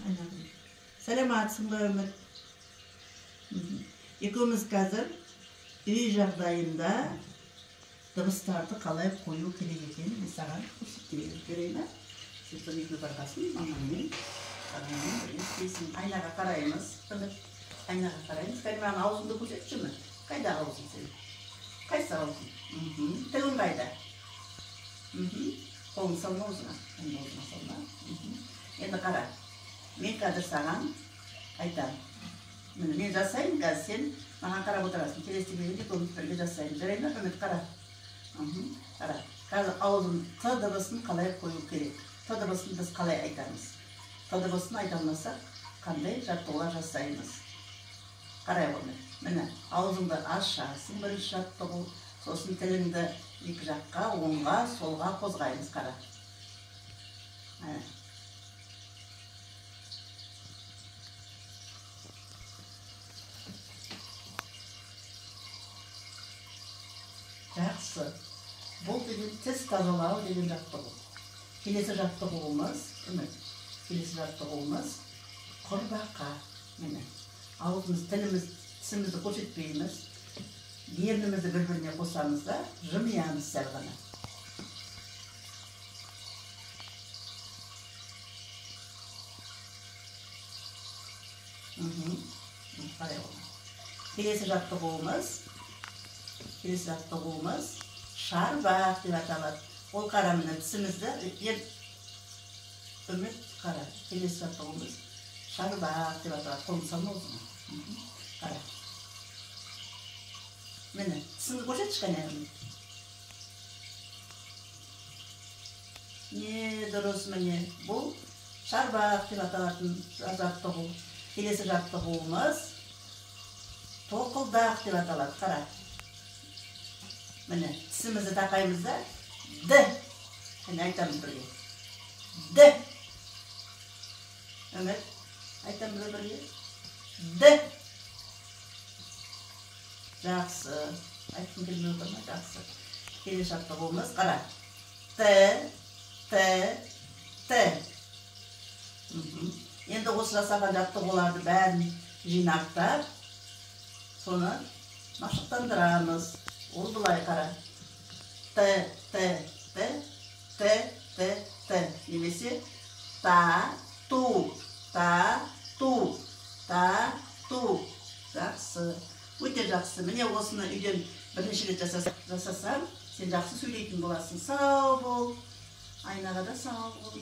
Айнагүл. Сәлеметсің бе, Үміт? Екеуміз қазір үй жағдайында дыбыстарды қалай қою керек екенін мен саған көрсетемін. Жарай ма? Сен сол үйге барғасын мамаңмен, ағаңмен бірге істейсің. Айнаға қараймыз, Үміт. Айнаға қараймыз. Кәне, маған аузыңды көрсетші, Үміт. Қайда аузың сенің? Қайсы аузың? Тілің қайда? Қолыңды салма аузыңа. Қолыңды аузыңа салма. Енді қара. Мен қазір саған айтамын. Міне, мен жасаймын қазір, сен маған қарап отырасың. Келесі келгенде екеуміз бірге жасаймыз. Жарай ма, Үміт? Қара. Қара. Қазір аузын Т дыбысын қалай қою керек? Т дыбысын біз қалай айтамыз? Т дыбысын айта алмасақ, қандай жаттығулар жасаймыз? Қарай ғой, міне, аузыңды ашасың, бірінші жаттығу, сосын тіліңді екі жаққа, оңға, солға қозғаймыз, қара. Міне. Жақсы. Бұл деген тіс тазалау деген жаттығу. Келесі жаттығуымыз, Үміт, келесі жаттығуымыз құрбақа. Міне, аузымыз, тіліміз, тісімізді көрсетпейміз. Ернімізді бір-біріне қосамыз да, жымиямыз сәл ғана. Қарай ғой. Келесі жаттығуымыз шарбақ деп аталады. Ол қара, міне, тісімізді, Үміт, қара. Келесі жаттығуымыз шарбақ деп аталады. Қолыңды салма аузыңа. Қара. Міне, тісіңді көрсетші, кәне, Үміт. Не дұрыс, міне. Бұл шарбақ деп аталатын жаттығу. Келесі жаттығуымыз тоқылдақ деп аталады. Қара. Міне, тісімізді тақаймыз да, Д. Кәне, айтамыз бірге. Д. Үміт, айтамыз бірге. Д. Жақсы. Айтқым келмей отыр ма? Жақсы. Келесі жаттығуымыз, қара. Т, Т, Т. Енді осы жасаған жаттығуларды бәрін жинақтап, соны машықтандырамыз. Ол былай, қара. Т, Т, Т, Т, Т, Т. Немесе та, ту, та, ту, та, ту. Жақсы. Өте жақсы. Міне, осыны үйден бірнеше рет жасасаң, сен жақсы сөйлейтін боласың. Сау бол. Айнаға да сау бол.